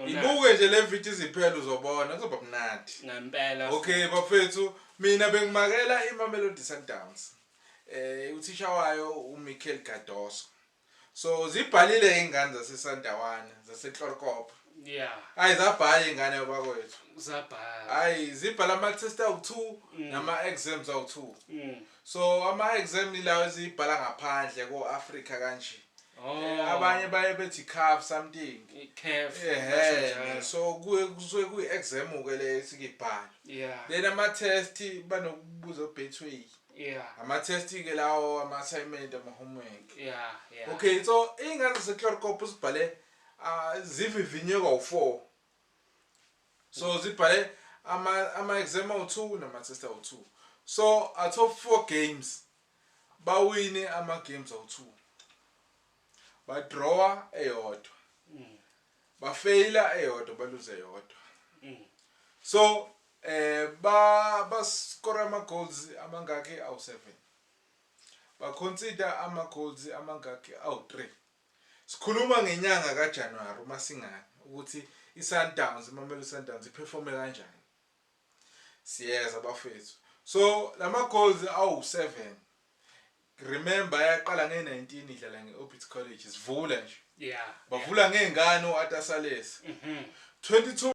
Ibuke nje le video iziphela, uzobona kuzoba mnandi. Ngempela. Okay bafethu, mina bengimakela iMamelodi Sundowns. Uthisha wayo uMikel Cardoso. So zibhalile ingane zaseSandawana, zaseChloorkop. Hayi, zabhala ingane bakwethu. Zabhala. Hayi, zibhala ama test awu2 nama exams awu2. So ama exam lawo ezibhala ngaphandle ko Africa kanje. Abanye baye bethi CAF something. CAF. Ehhe, so kuye kusuke kuyi exam ke le esikibhala. Then ama test banokubuza Betway. Ama test ke lawo, ama assignment, ama homework. Okay, so ingane zaseChloorkop zibhale, zivivinywe kawu4. So zibhale ama exam awu2 nama test awu2. So out of 4 games bawine ama games awu2. Badrawa eyodwa. Bafeyila eyodwa, baluze eyodwa. So ba score ama goals amangaki? Awu7. Ba concede ama goals amangaki? Awu3. Sikhuluma ngenyanga kaJanuary uma singani ukuthi iSundowns, iMamelodi Sundowns iperforme kanjani. Siyeza bafethu. So lama goals awu7, remember, yaqala nge19 idlala ngeOrbit College, sivula nje. Bavula ngezingane uAtasales. 22.